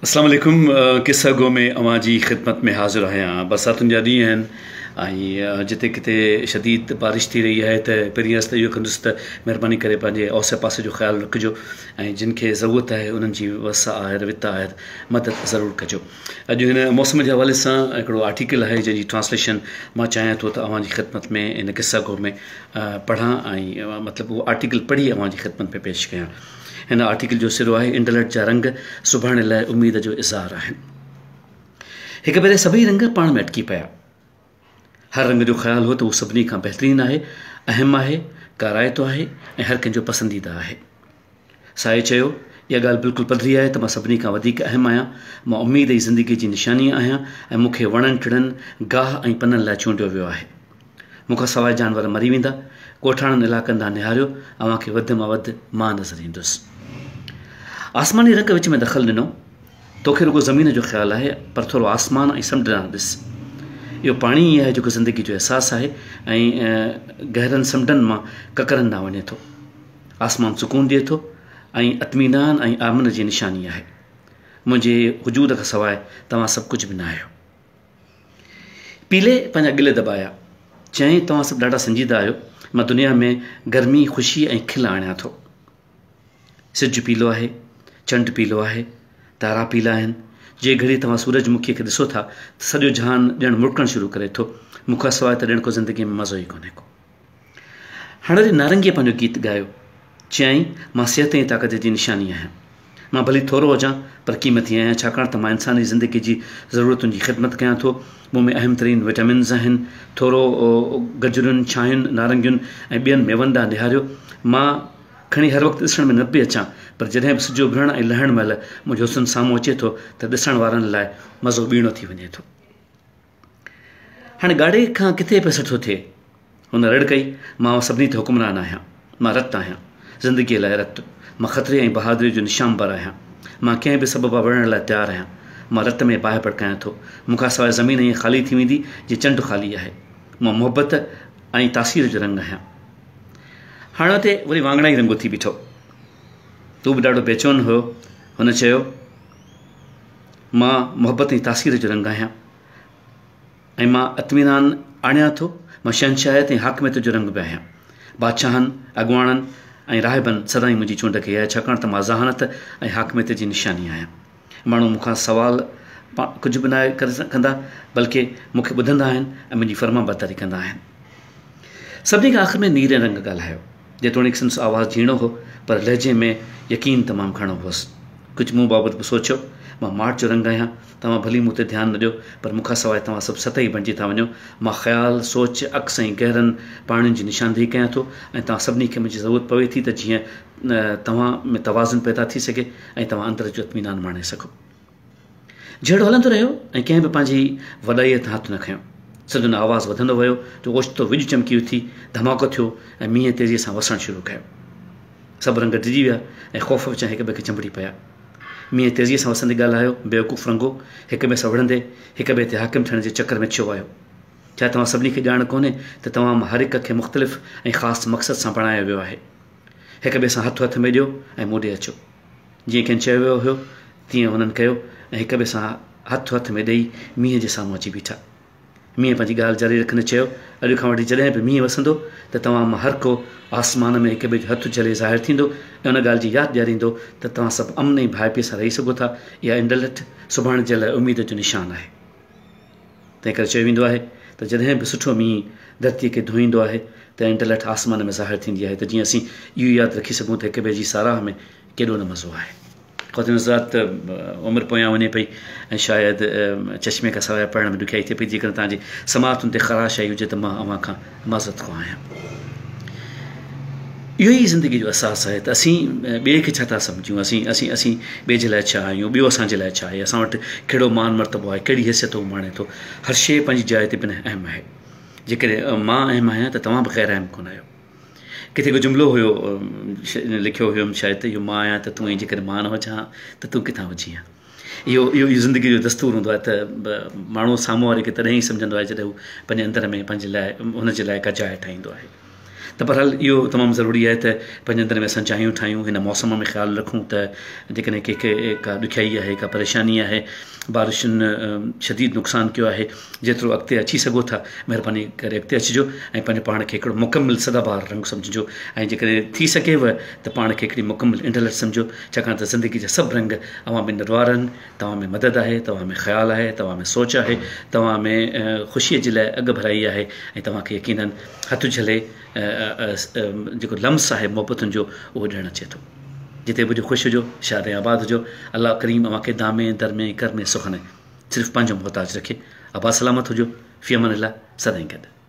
اسلام عليڪم قصه گو ۾ اوهان جي خدمت ۾ حاضر آهيان برساتن جا ڏينهن آهن ۽ جتي ڪٿي شديد بارش ٿي رهي آهي ته پهرين عرض ته اهو ڪندس ته مهرباني ڪري پنهنجي اوسي پاسي جو خيال رکجو ۽ جن کي ضرورت آهي انهن جي وس آهر وت آهر مدد ضرور ڪجو اڄ هن موسم جي حوالي سان هڪڙو آرٽيڪل آهي جنهن جي ٽرانسليشن مان چاهيان ٿو ته اوهان جي خدمت ۾ هن قصه گو ۾ پڙهان ۽ مطلب اهو آرٽيڪل پڙهي اوهان جي خدمت ۾ پيش ڪيان هن آرٽيڪل جو سرو آهي انڊلٺ جا رنگ سڀاڻي لاء اميد جو اظهار آهن. هڪ ڀيري سڀئي رنگ پاڻ ۾ اٽڪي پيا. هر رنگ جو خيال هو ته هو سڀني کان بهترين آهي، اهم آهي، ڪارائتو آهي ۽ هر ڪنهن جو پسنديده آهي. سائي چيو، اها ڳالهه بلڪل پڌري آهي ته مان سڀني کان وڌيڪ اهم آهيان. مان اميد ۽ زندگيء جي نشاني آهيان ۽ مون کي وڻن ٽڻن، گاهه ۽ پنن لاء چونڊيو ويو آهي. مون کان سواء جانور مري ويندا. ڳوٺاڻن علائقن ڏانهن نهاريو، اوهان کي وڌ مان وڌ مان نظر ايندس. آسماني رنگ وچ ۾ دخل ڏنو. توکي رڳو زمين جو خيال آهي، پر ٿورو آسمان ۽ سمنڊ ڏانهن ڏس. اهو پاڻي ئي آهي جيڪو زندگي جو احساس آهي ۽ گهرن سمنڊن مان ڪڪرن ڏانهن وڃي ٿو. آسمان سڪون ڏئي ٿو ۽ اطمينان ۽ امن جي نشاني آهي. منهنجي وجود کان سواء توهان سڀ ڪجهه به نه آهيو. پيلي پنهنجا ڳل دٻايا. چيائين، توهان سڀ ڏاڍا سنجيده آهيو. مان دنيا ۾ گرمي، خوشي ۽ کل آڻيان ٿو. سج پيلو آهي، چنڊ پيلو آهي، تارا پيلا آهن. جنهن گهڙيء توهان سورج مکيء کي ڏسو ٿا ته سڄو جهان ڄڻ مرڪڻ شروع ڪري ٿو. مون کان سواء ته ڄڻ ڪو زندگيء ۾ مزو ئي ڪونهي ڪو. هاڻي وري نارنگيء پنهنجو گيت ڳايو. چيائين، مان صحت ۽ طاقت جي نشاني آهيان. مان ڀلي ٿورو هجان، پر قيمتي آهيان، ڇاڪاڻ ته مان انساني زندگيء جي ضرورتن جي خدمت ڪيان ٿو. مون ۾ اهم ترين وٽامنز آهن. ٿورو گجرن، ڇانهين، نارنگين ۽ ٻين ميون ڏانهن نهاريو. مان کڻي هر وقت ڏسڻ ۾ نه پئي اچان، پر جڏهن به سج اڀرڻ ۽ لهڻ مهل منهنجو حسن سامهون اچي ٿو ته ڏسڻ وارن لاء مزو ٻيڻو ٿي وڃي ٿو. هاڻي ڳاڙهي کان ڪٿي پيسٽ ٿو ٿئي؟ هن رڙ ڪئي، مان اوهان سڀني تي حڪمران آهيان. مان رت آهيان. زندگيء لاء رت. مان خطري ۽ بهادريء جو نشانبر آهيان. مان ڪنهن به سبب وڙهڻ لاء تيار آهيان. مان رت ۾ باهه ڀڙڪايان ٿو. مون کان سواء زمين ائين خالي ٿي ويندي جيئن چنڊ خالي آهي. مان محبت ۽ تاثير جو رنگ آهيان. هاڻي اتي وري واڱڻائي رنگ اٿي بيٺو. هو به ڏاڍو بيچين هيو. هن چيو. مان محبت ۽ تاثير جو رنگ آهيان ۽ مان اطمينان آڻيان ٿو. مان شهنشاهيت ۽ حاڪميت جو رنگ به آهيان. بادشاهن، اڳواڻن ۽ راهبن سدائين منهنجي چونڊ ڪئي آهي، ڇاڪاڻ ته مان ذهانت ۽ حاڪميت جي نشاني آهيان. ماڻهو مون کان سوال ڪجهه به ناهي ڪندا، بلڪه مون کي ٻڌندا آهن ۽ منهنجي فرمانبرداري ڪندا آهن. سڀني کان آخر ۾ نيري رنگ ڳالهايو. جيتوڻيڪ سندس آواز جهيڻو هو، پر لهجي ۾ يقين تمام گهڻو هوس. ڪجهه مون بابت به سوچيو. مان ماٺ جو رنگ آهيان. توهان ڀلي مون تي ڌيان نه ڏيو، پر مون کان سواء توهان سڀ سطحي بڻجي ٿا وڃو. مان خيال، سوچ، عڪس ۽ گهرن پاڻين جي نشاندهي ڪيان ٿو ۽ توهان سڀني کي منهنجي ضرورت پوي ٿي ته جيئن توهان ۾ توازن پيدا ٿي سگهي ۽ توهان اندر جو اطمينان ماڻي سگهو. جهيڙو هلندو رهيو ۽ ڪنهن به پنهنجي وڏائيء تان هٿ نه کنيو. سندن آواز وڌندو ويو جو اوچتو وڄ چمڪي اٿي، ڌماڪو ٿيو ۽ مينهن تيزيء سان وسڻ شروع ڪيو. سڀ رنگ ڊڄي ويا ۽ خوف وچان هڪ ٻئي کي چنبڙي پيا. مينهن تيزيء سان وسندي ڳالهايو، بيوقوف رنگو، هڪ ٻئي سان وڙهندي، هڪ ٻئي تي حاڪم ٿيڻ جي چڪر ۾ ڇو آهيو؟ ڇا توهان سڀني کي ڄاڻ ڪونهي ته توهان مان هر هڪ کي مختلف ۽ خاص مقصد سان بڻايو ويو آهي؟ هڪ ٻئي سان هٿ هٿ ۾ ڏيو ۽ مون ڏي اچو. جيئن کين چيو ويو هيو، تيئن هنن ڪيو ۽ هڪ ٻئي سان هٿ هٿ ۾ ڏيئي مينهن جي سامهون اچي بيٺا. مينهن پنهنجي ڳالهه جاري رکندي چيو، اڄ کان وٺي جڏهن به مينهن وسندو ته توهان مان هر ڪو آسمان ۾ هڪ ٻئي جو هٿ جهلي ظاهر ٿيندو ۽ ان ڳالهه جي ياد ڏياريندو ته توهان سڀ امن ۽ ڀائپيء سان رهي سگهو ٿا. اها انڊلٺ سڀاڻي جي لاء اميد جو نشان آهي. تنهن ڪري چيو ويندو آهي ته جڏهن به سٺو مينهن ڌرتيء کي ڌوئيندو آهي ته انڊلٺ آسمان ۾ ظاهر ٿيندي آهي ته جيئن اسين اهو ياد رکي سگهون ته هڪ ٻئي جي ساراهه ۾ ڪيڏو نه مزو آهي. خواتين حضرات عمر پويان وڃي پئي ۽ شايد چشمي کان سواء پڙهڻ ۾ ڏکيائي ٿئي پئي جيڪڏهن توهان جي سماعتن تي خراش آئي هجي ته مان اوهان کان معذرت خواهه آهيان. اهو ئي زندگي جو اساس آهي ته اسين ٻئي کي ڇا ٿا سمجهون اسين اسين اسين ٻئي جي لاء ڇا آهيون ٻيو اسان جي لاء ڇا آهي اسان وٽ ڪهڙو مان مرتبو آهي ڪهڙي حيثيت هو ماڻي ٿو هر شيء پنهنجي جاء تي بنهه اهم آهي جيڪڏهن مان اهم آهيان ته توهان به غير اهم ڪونه آهيو ڪٿي ڪو جملو هيو لکيو هيم شايد ته اهو مان آهيان ته تون آهين جيڪڏهن مان نه هجان ها ته تون ڪٿان هجين ها اهو اهو زندگي جو دستور هوندو آهي ته ماڻهو سامهون واري کي تڏهن ئي سمجهندو آهي جڏهن هو پنهنجي اندر ۾ پنهنجي لاء هن جي لاء ڪا جاء ٺاهيندو آهي. ته بهرحال اهو تمام ضروري آهي ته پنهنجي اندر ۾ اسان جايون ٺاهيون هن موسم ۾ خيال رکون ته جيڪڏهن ڪنهن کي ڪا ڏکيائي آهي ڪا پريشاني آهي بارشن شديد نقصان ڪيو آهي جيترو اڳتي اچي سگهو ٿا مهرباني ڪري اڳتي اچجو ۽ پنهنجو پاڻ کي هڪڙو مڪمل سدا بهار رنگ سمجهجو ۽ جيڪڏهن ٿي سگهيو ته پاڻ کي هڪڙي مڪمل انڊلٺ سمجهو ڇاڪاڻ ته زندگي جا سڀ رنگ اوهان ۾ نروار آهن توهان ۾ مدد آهي توهان ۾ خيال آهي توهان ۾ سوچ آهي توهان ۾ خوشيء جي لاء اڳ ڀرائي آهي ۽ توهان کي يقينن هٿ جهلي جيڪو لمس آهي محبتن جو اهو ڏيڻ اچي ٿو. جتي به هجو خوش هجو، شاد ۽ آباد هجو، الله ڪريم اوهان کي دامي، درمي، ڪرمي، سخني صرف پنهنجو محتاج رکي. آباد سلامت هجو. في امان الله سدائين گڏ.